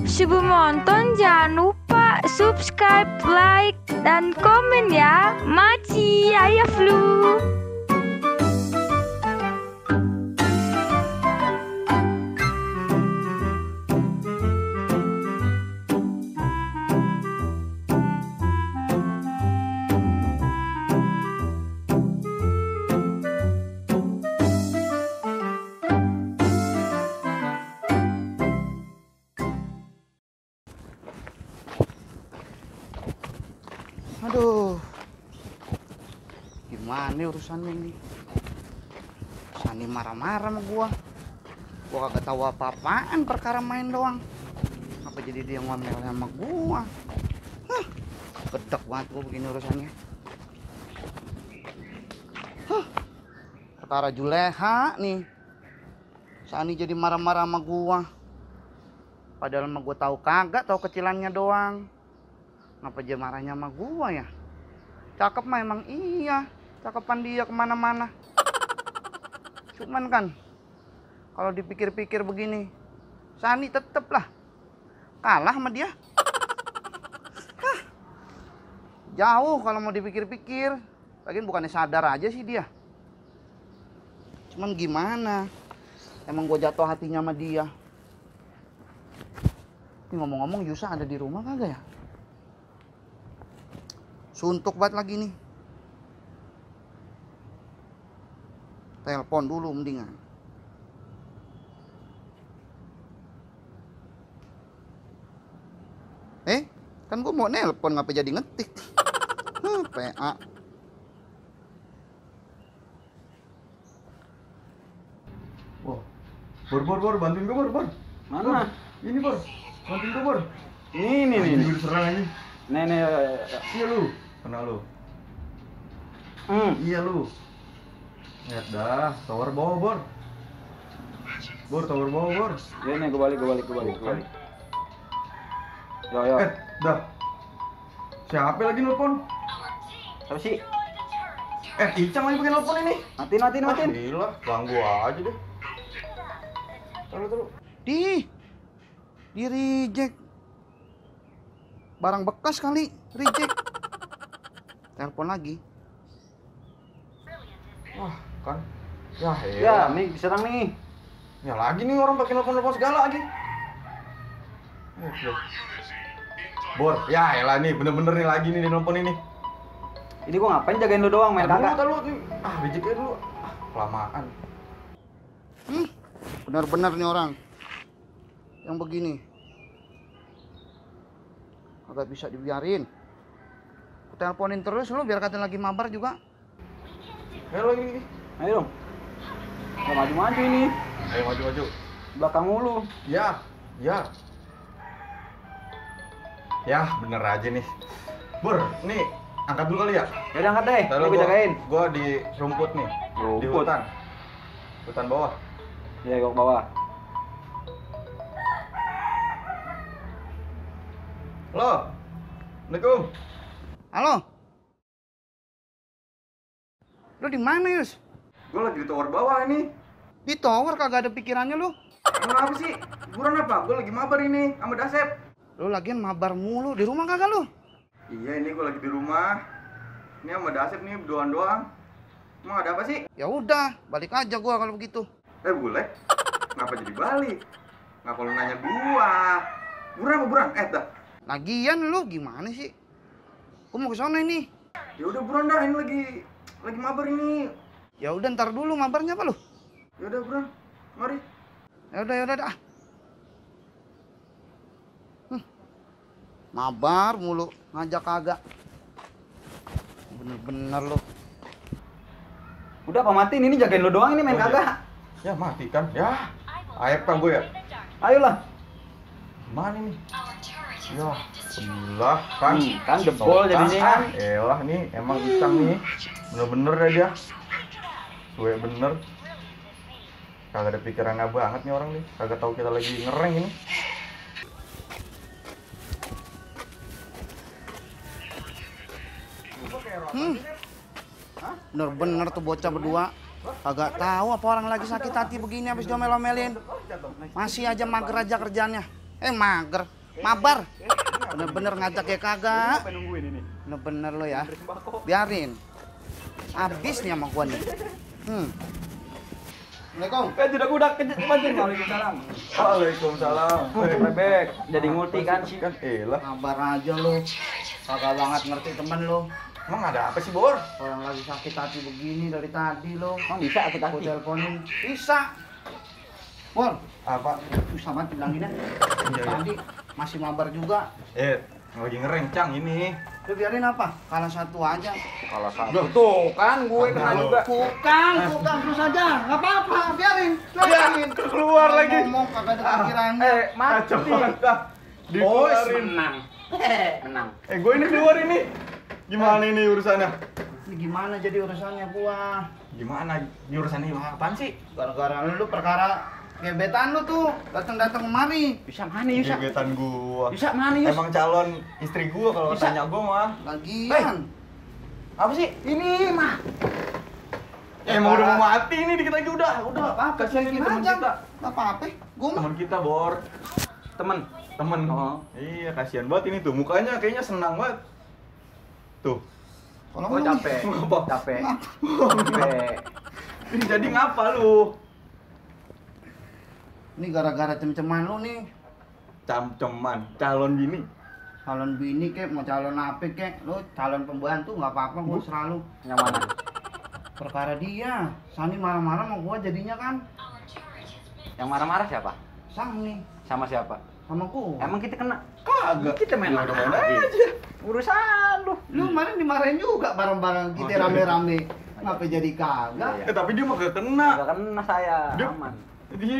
Sebelum nonton jangan lupa subscribe, like, dan komen ya. Maci, ayah flu. Aduh, gimana nih urusannya ini? Sani marah-marah sama gua kagak tahu apa-apaan, perkara main doang. Apa jadi dia ngomel sama gua? Gedek banget gua begini urusannya. Perkara Juleha nih, Sani jadi marah-marah sama gua. Padahal mah gua tahu kagak, tahu kecilannya doang. Ngapa dia marahnya sama gua ya? Cakep mah emang iya, cakepan dia kemana-mana. Cuman kan, kalau dipikir-pikir begini, Sani tetep lah kalah sama dia. Jauh kalau mau dipikir-pikir. Lagian bukannya sadar aja sih dia. Cuman gimana? Emang gua jatuh hatinya sama dia. Ini ngomong-ngomong Yusa ada di rumah kagak ya? Suntuk banget lagi nih. Telepon dulu mendingan. Kan gue mau nelpon, ngapa jadi ngetik? PA. Wah, Bor, bantuin gue, Bor. Mana? Ini, Bor. Bantuin gue, Bor. Ini nih. Gue diserang aja. Nih. Iya lu. Kena lu. Iya lu. Lihat dah, tower bawah, Bor. Bor, tower bawah, Bor. Nih, gue balik. Yo. Dah. Siapa lagi nelpon? Apa sih? Icang lagi pakai nelpon ini. Matiin. Gila, ganggu aja deh. Taruh. Di reject. Barang bekas kali, reject. Telepon lagi. Wah, kan. Ya, Ya, nih diserang nih. Ya lagi nih orang pakai nelpon segala lagi. Bor, ya elah nih bener-bener nih lagi nih di nelpon ini. Ini gua ngapain jagain lu doang main kagak? Tahu nih. Reject aja dulu. Kelamaan. Benar-benar nih orang yang begini. Agak bisa dibiarin. Teleponin terus lu biar katanya lagi mabar juga. Ayo lagi. Ayo dong. Gak maju-maju ini. Ayo maju. Belakang mulu. Ya. Ya, bener aja nih. Bor, nih angkat dulu kali ya. Ya udah angkat deh. Nih gua jagain. Gua di rumput nih. Di Rumput. Hutan bawah. Iya, gua ke bawah. Halo. Assalamualaikum. Halo. Lu di mana, Yus? Gua lagi di tower bawah ini. Di tower kagak ada pikirannya lu. Kenapa sih? Buruan apa? Gua lagi mabar ini sama Dasep. Lu lagian mabar mulu, di rumah kagak lu? Iya, ini gua lagi di rumah. Ini sama Dasep nih berduaan doang. Emang ada apa sih? Ya udah, balik aja gua kalau begitu. Boleh. Ngapa jadi balik? Ngapa lu nanya gua? Buruan. Dah. Lagian lu gimana sih? Gua mau ke sana ini. Ya udah buruan dah, ini lagi mabar ini. Ya udah ntar dulu mabarnya apa lu? Ya udah buruan. Mari. Ya udah dah. Mabar mulu, ngajak kagak. Bener-bener lu. Udah apa matiin ini jagain lu doang ini main Oh, iya. kagak. Ya mati kan. Ya. Aep kan gue ya. Ayolah. Mana nih? Ya, sebelah kan. Kan jebol jadinya kan. Elah nih, emang Icang nih. Bener-bener ya dia. Gue bener. Kagak ada pikirannya banget nih orang nih. Kagak tahu kita lagi ngereng ini. Bener-bener tuh bocah berdua. Kagak tahu apa orang lagi sakit hati begini habis diomel-omelin. Masih aja mager aja kerjaannya. Mager, mabar. Bener-bener ngajak ya kagak. Apa nungguin ini? Bener-bener lo ya. Beli sembako. Biarin. Habis nih sama gua nih. Assalamualaikum. Tidak udah kejut banting. Waalaikumsalam. Waalaikumsalam. Bebek, jadi multi kan? Kan elah. Kabar aja lo. Kagak banget ngerti temen lo. Emang ada apa sih, Bor? Orang lagi sakit hati begini dari tadi lo. Emang bisa kita Aku teleponin. Bisa. Bor, Apa? susah banget bilanginnya. Iya. Tadi masih mabar juga. Lagi ngerencang ini. Lu biarin apa? Kalah satu aja. Kalau Loh, tuh kan gue kena Halo. juga. Bukan terus aja. Nggak apa-apa, biarin. Biarin. keluar lagi. Ngomong kagak ada pikiran. Kacau banget dah. Dikeluarin. Menang. Menang. Gue ini keluar ini. Gimana ini urusannya? Ini gimana jadi urusannya gua? Gimana? Ini urusannya apaan sih? Gara-gara lu perkara gebetan lu tuh datang-datang kemari. Bisa mana Yus? Gebetan gua. Bisa mana Yus? Emang calon istri gua kalau Bisa. tanya gua mah. Lagian. Apa sih? Ini mah. Emang udah mau mati ini dikit lagi udah. Nggak apa-apa, Kasihan ini teman aja. kita. Nggak apa-apa. Gua mah Teman kita, Bor. Temen. Temen. Oh. Iya, kasihan banget ini tuh. Mukanya kayaknya senang banget. Tuh. kalau Oh, lu capek. Ngapa? Capek. Capek. Ini jadi ngapa lu? ini gara-gara cem-ceman lu nih. Cam-ceman, calon bini. Calon bini kek, mau calon apa kek, lu calon pembantu nggak apa-apa, gua selalu. Yang mana? Perkara dia, Sani marah-marah sama gua jadinya kan, Yang marah-marah siapa? Sani Sama siapa? sama gua. Emang kita kena? Kagak. Kita main Ya, mana udah main aja. aja. Urusan lu. Lu kemarin dimarahin juga bareng-bareng kita Oh, rame-rame. Ngapa jadi kagak? Iya. Tapi dia mah gak kena. Gak kena saya. Dia- Aman. Dia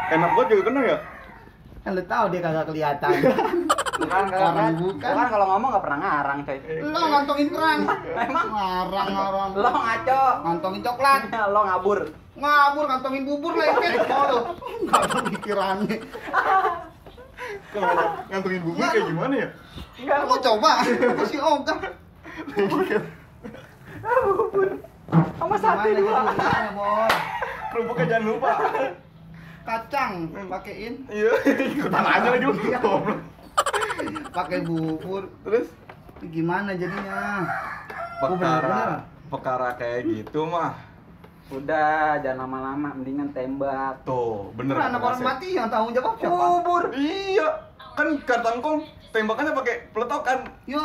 enak banget juga kena ya. Kan lu tahu dia kagak kelihatan. Bukan Orang bukan. Bukan kalau ngomong gak pernah ngarang, coy. Lo ngantongin keran. Ngarang-ngarang. Lo ngaco. Ngantongin coklat. Lo ngabur. Ngabur ngantongin bubur lengket. Oh lo. Enggak ada pikirannya. Kalau ngantongin bubur kayak gimana ya? Enggak. Mau coba? Aku si Oga. Sama sate dua. Gimana, Bor? Kerupuknya jangan lupa. Kacang pakein. Iya, ikutan aja lagi lu. Goblok. Pakai bubur. Terus Ini gimana jadinya? perkara kayak gitu mah. Udah, jangan lama-lama, mendingan tembak. Tuh, bener. Kan anak orang Asep. mati yang tanggung jawab siapa? Bubur. Iya. Kan kartangkong tembakannya pakai peletokan. Yo.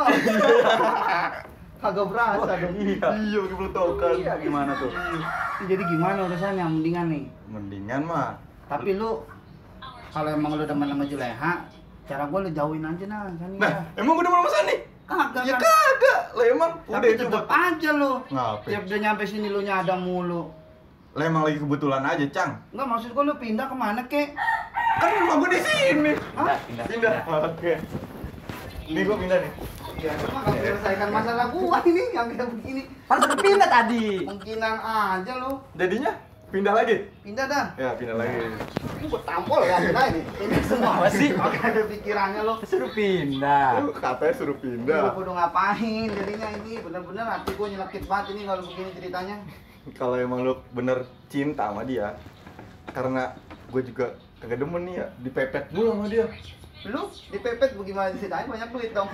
Kagak berasa dong. Iya, pakai peletokan. Iya, gimana tuh? Jadi gimana urusannya mendingan nih? Mendingan mah. Tapi lu kalau emang lu demen sama Juleha, cara gua lu jauhin aja nah, Sani. Nah, emang udah mau sana nih? Kagak Ya kan. kagak. Lah emang Tapi udah tetep coba. aja lu. Ngapain? Tiap dia nyampe sini lu nyadang mulu. Lah emang lagi kebetulan aja, Cang. Enggak maksud gua lu pindah kemana kek? Kan rumah gua di sini. Hah? Pindah. Oke. Ini gua pindah nih. Ya cuma kalau selesaikan masalah gua ini yang kayak begini. Kan sudah pindah tadi. Mungkinan aja lu. Jadinya pindah lagi. Pindah dah. Ya, pindah lagi. Ini gua tampol ya nah ini. Ini semua Apa sih? Oke ada pikirannya lu. Suruh pindah. Lu katanya suruh Gua pindah. kudu ngapain jadinya ini bener-bener hati gua nyelekit banget ini kalau begini ceritanya. Kalau emang lu bener cinta sama dia, karena gue juga kagak demen nih ya, dipepet mulu sama dia. Lu dipepet bagaimana ceritanya banyak duit dong.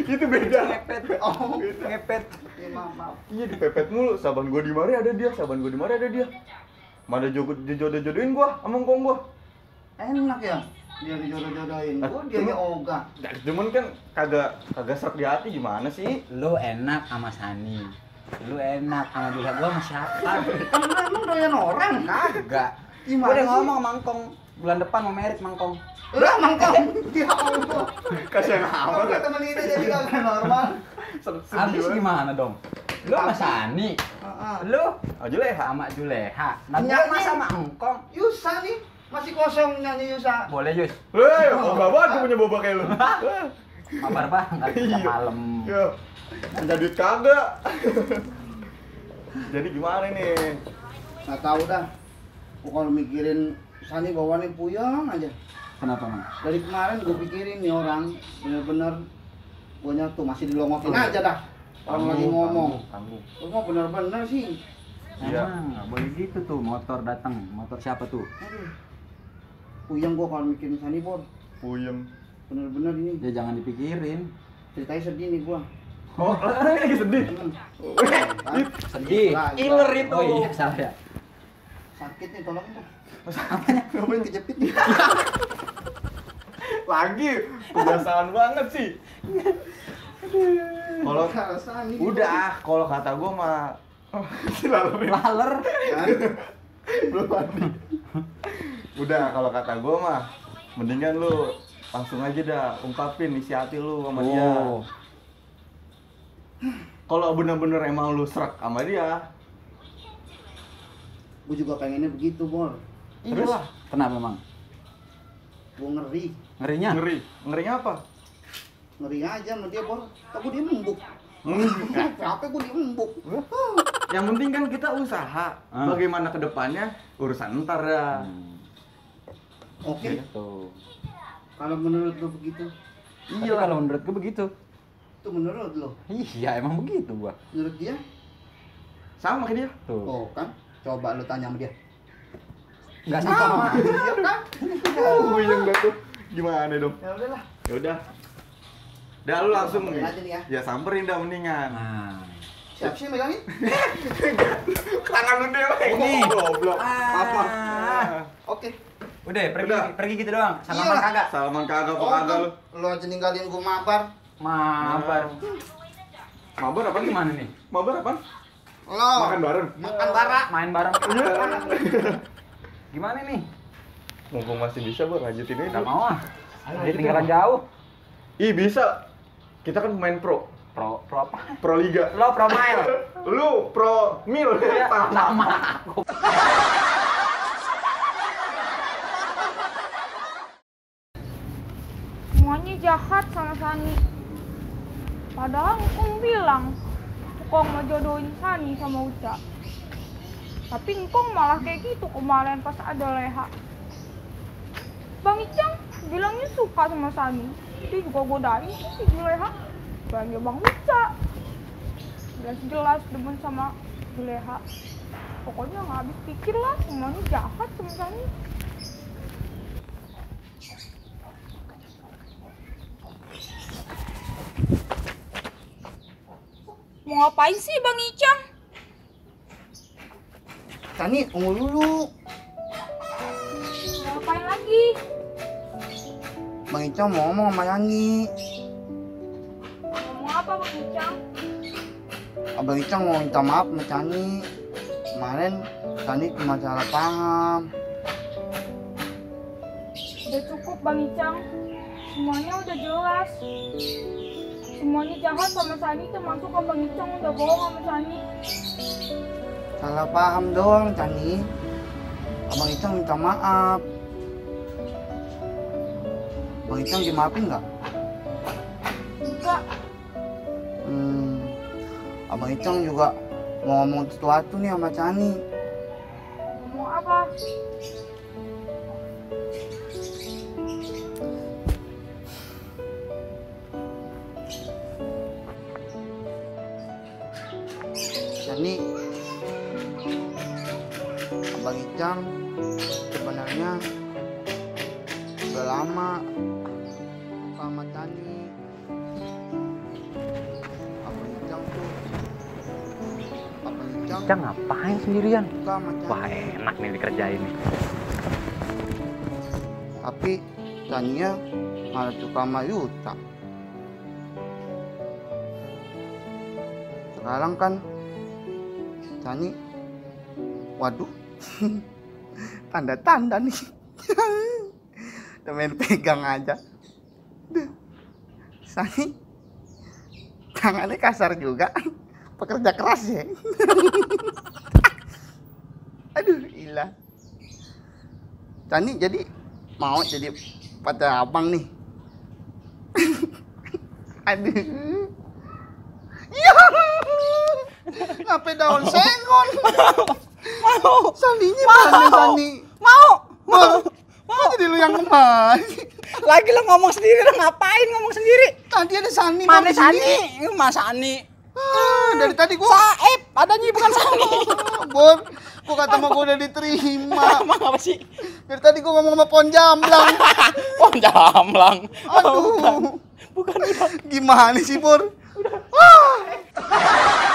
Itu beda. Ngepet. Oh, Ngepet. iya, maaf. Iya dipepet mulu, saban gue di mari ada dia, saban gue di mari ada dia. Mana dijodoh-jodohin gua sama ngkong gua. Enak ya dia dijodoh-jodohin. Gua dia nya ogah. Cuman kan kagak serak di hati gimana sih? Lu enak sama Sani. Lu enak sama Dula, gua sama siapa? Kan lu emang doyan orang. Kagak. Gimana Gua udah sih? ngomong sama Mangkong. Bulan depan mau merit Mangkong. Lah mangkong. Ya Allah. Kasihan Apa amat ya. temen kita jadi kagak normal. Habis gimana dong? Lu sama Sani. Heeh. Lu Aja lah ya. sama Juleha. Nah, gua Nyanyi. mah sama Engkong. Yusa nih masih kosong nyanyi Yusa. Boleh, Yus. Hei, enggak banget gue punya boba kayak lu. Mabar banget Iya. malam. Ya. Punya duit kagak. Jadi gimana nih? Nggak tahu dah. Gua kalau mikirin Sani bawaannya puyeng aja. Kenapa, Mang? Dari kemarin gue pikirin nih orang bener-bener gua tuh masih dilongokin aja dah. Orang lagi ngomong. Tangguh. Lu mah bener-bener sih. Iya. Emang nggak boleh gitu tuh, motor datang. Motor siapa tuh? Aduh. Puyeng gua kalau mikirin Sani, Bor. Puyeng. Bener-bener ini. Ya jangan dipikirin. Ceritanya sedih nih gua. Oh, lagi sedih. Kan? Sedih. Iler itu. Oh iya, salah ya. Sakit nih, tolongin dong. Ngapain kejepit nih? Lagi kebiasaan banget sih. Kalau Sani. udah, kalau kata gua mah laler. Belum mandi. Udah, kalau kata gua mah mendingan lu langsung aja dah ungkapin isi hati lu sama dia. Oh. Kalau bener-bener emang lu serak sama dia, Gua juga pengennya begitu, Bor. terus Kenapa emang? Gua ngeri. Ngerinya? ngerinya apa? Ngeri aja sama dia, Bor. Tapi dia embuk. Capek gua diembuk. Yang penting kan kita usaha. Bagaimana kedepannya urusan ntar dah. Oke. Gitu. Kalau menurut lo begitu, Iya kalau menurut gue begitu. itu menurut lo. Iya emang begitu gua. Menurut dia, Sama kayak dia. Tuh. oh kan? Coba lo tanya sama dia. Enggak sama. Iya kan? Puyeng dah tuh. Gimana dong? Ya udahlah. Ya udah. Dah lu langsung Samperin aja nih ya. Ya samperin dah mendingan. Nah. Siap sih megangin? Tangan lu deh. Ini. Goblok. Apa? Oke. Udah, Udah. pergi gitu doang. Salaman Iyalah. kagak? Salaman kagak apa Oh, kagak lu? lo aja ninggalin gua mabar. Mabar. Mabar apa Gimana nih? Mabar apa? Lo Makan bareng. makan bara. Main bareng. Gimana nih? Mumpung masih bisa buat lanjutin ini. Enggak mau ah. Dia Ayo, tinggalan jauh. Ih bisa. Kita kan pemain pro. Pro apa? Pro Liga. Lo pro mile. Lu pro mil. Sama. Semuanya jahat sama Sani. Padahal Engkong bilang Engkong mau jodohin Sani sama Uca. Tapi Engkong malah kayak gitu kemarin pas ada Leha. Bang Icang bilangnya suka sama Sani. Dia juga godain si Leha. Bilangnya Bang Uca. Jelas-jelas demen sama Leha. Pokoknya nggak habis pikir lah, semuanya jahat sama Sani. Mau ngapain sih Bang Icang? Sani, tunggu dulu. Mau ngapain lagi? Bang Icang mau ngomong sama Yani. Ngomong apa Bang Icang? Abang Icang mau minta maaf sama Sani. Kemarin Sani cuma salah paham. Udah cukup Bang Icang. Semuanya udah jelas. Semuanya jahat sama Sani, termasuk Abang Icang udah bohong sama Sani. Salah paham doang, Sani. Abang Icang minta maaf. Bang Icang dimaafin nggak? Enggak, Abang Icang juga mau ngomong sesuatu nih sama Sani. ngomong apa? Sani, Abang Icang sebenarnya udah lama sama Sani. Abang Icang tuh Icang ngapain sendirian? suka sama Sani. Wah enak nih dikerjain nih. Tapi Sania malah suka sama Yuta. Sekarang kan Sani, waduh, tanda-tanda nih. Udah main pegang aja. Duh, Sani, tangannya kasar juga. Pekerja keras ya. Aduh, ilah. Sani jadi mau jadi pacar abang nih. Aduh. Ya. Ngapain daun sengon? Mau. Saninya mana Sani? Mau. Jadi lu yang kemana? Lagi lo ngomong sendiri, lo ngapain ngomong sendiri? Tadi ada Sani. Mana mau kesini. Sani? Mas Sani. Dari tadi gua Saeb, adanya bukan Sani. Bor, Kok kata mah gua udah diterima. Emang apa sih? Dari tadi gua ngomong sama pohon jamblang. Oh, jamblang. Aduh. Bukan udah. Gimana sih, Pur? Ah.